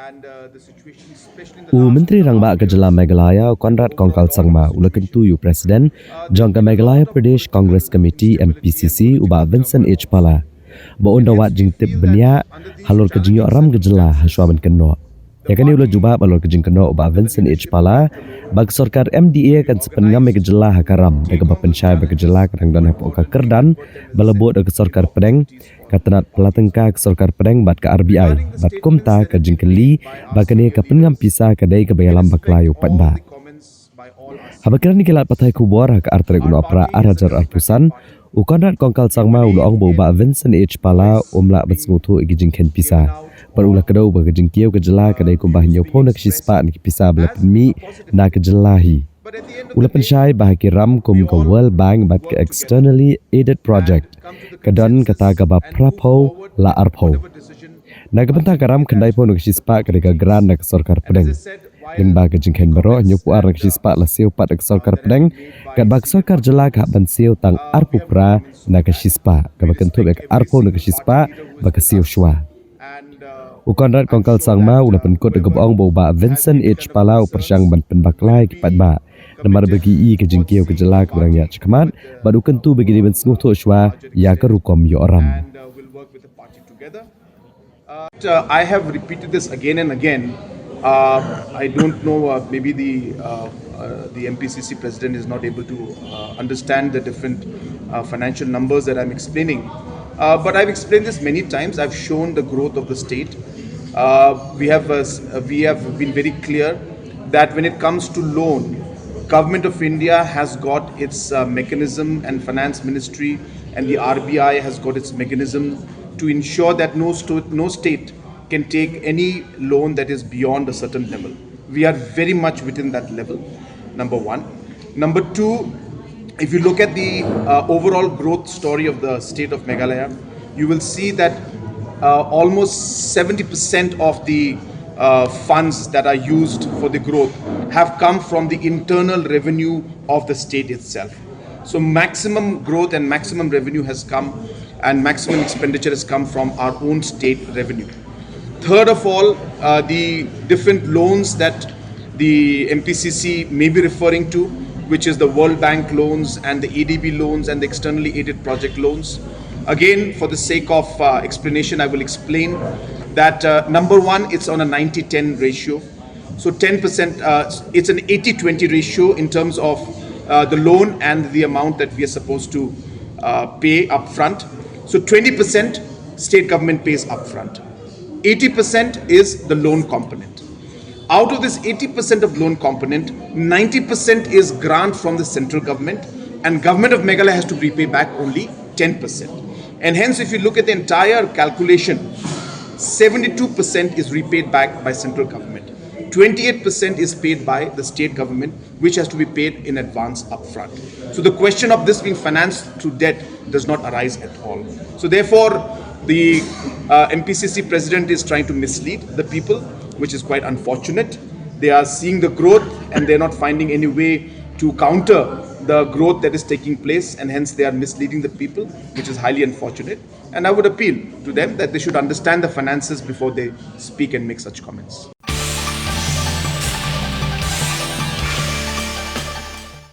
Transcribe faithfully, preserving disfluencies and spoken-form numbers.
U Myntri Rangbah ka Jylla Meghalaya, Conrad Kongkal Sangma, u la kyntu ïa u President jong ka Meghalaya Pradesh Congress Committee, M P C C, u Bah Vincent H Pala, ba un da wad jingtip bniah halor ka jingïoh ram ka jylla ha shuwa ban kynnoh. Ïa kane u la jubab halor ka jingkynnoh u Bah Vincent H Pala ba ka sorkar M D A kan sa pynngam ïa ka jylla ha ka ram, da kaba pynshai ba ka jylla ka dang don hapoh ka kyrdan ba la buh da ka sorkar pdeng, ka tnat pla tyngka ka sorkar pdeng bad ka R B I, bad kumta ka jingkylli ba kane ka pynngam pisa ka dei kaba ïalam bakla ïa u paidbah. Haba kren ïa ki lad pathai khubor ha ka ar tarik u Nohprah ar hajar arphew san, u Conrad Kongkal Sangma u la ong ba u Bah Vincent H Pala um lah ban sngewthuh ïa ki jingkheiñ pisa, bad u la kdew ba ka jingkiew ka jylla ka dei kumba hynñiewphew na ka shispah na ki pisa ba la pynmih na ka jylla hi. U la pynshai ba ha ki ram kum ka World Bank bad ka Externally Aided Project, ka don kata kaba phraphew la arphew. Na ka bynta ka ram, khyndaiphew na ka shispah ka dei ka grant na ka sorkar pdeng. Lyngba ka jingkheiñ baroh, hynñiewphew ar na ka shispah la siew pat da ka sorkar pdeng, katba ka sorkar jylla ka hap ban siew tang arphew phra na ka shispah, kaba kynthup ïa ka arphew na ka shispah ba ka siew shuwa. U Conrad Kongkal Sangma u la pynkut da kaba ong ba u Bah Vincent H Pala u pyrshang ban pynbakla ïa ki paidbah, namar ba ki i ka jingkiew ka jylla kaba dang ïaid shakhmat, bad u kyntu ba ki dei ban sngewthuh shuwa ïa ka rukom ïoh ram. Uh, I have repeated this again and again. Uh, I don't know, uh, maybe the, uh, uh, the M P C C president is not able to, uh, understand the different, uh, financial numbers that I'm explaining. Uh, but I've explained this many times. I've shown the growth of the state. Uh, we have, uh, s- uh, we have been very clear that when it comes to loan, Government of India has got its, uh, mechanism, and Finance Ministry and the R B I has got its mechanism to ensure that no, sto- no state can take any loan that is beyond a certain level. We are very much within that level, number one. Number two, if you look at the, uh, overall growth story of the state of Meghalaya, you will see that, uh, almost seventy percent of the, uh, funds that are used for the growth have come from the internal revenue of the state itself. So maximum growth and maximum revenue has come, and maximum expenditure has come from our own state revenue. Third of all, uh, the different loans that the M P C C may be referring to, which is the World Bank loans and the A D B loans and the externally aided project loans. Again, for the sake of, uh, explanation, I will explain that, uh, number one, it's on a ninety ten ratio. So ten percent, uh, it's an eighty twenty ratio in terms of, uh, the loan and the amount that we are supposed to, uh, pay upfront. So twenty percent state government pays upfront. Eighty percent is the loan component. Out of this eighty percent of loan component, ninety percent is grant from the central government, and Government of Meghalaya has to repay back only ten percent. And hence, if you look at the entire calculation, seventy-two percent is repaid back by central government. Twenty-eight percent is paid by the state government, which has to be paid in advance upfront. So the question of this being financed through debt does not arise at all. So therefore, the, uh, M P C C president is trying to mislead the people, which is quite unfortunate. They are seeing the growth and they're not finding any way to counter the growth that is taking place, and hence they are misleading the people, which is highly unfortunate. And I would appeal to them that they should understand the finances before they speak and make such comments.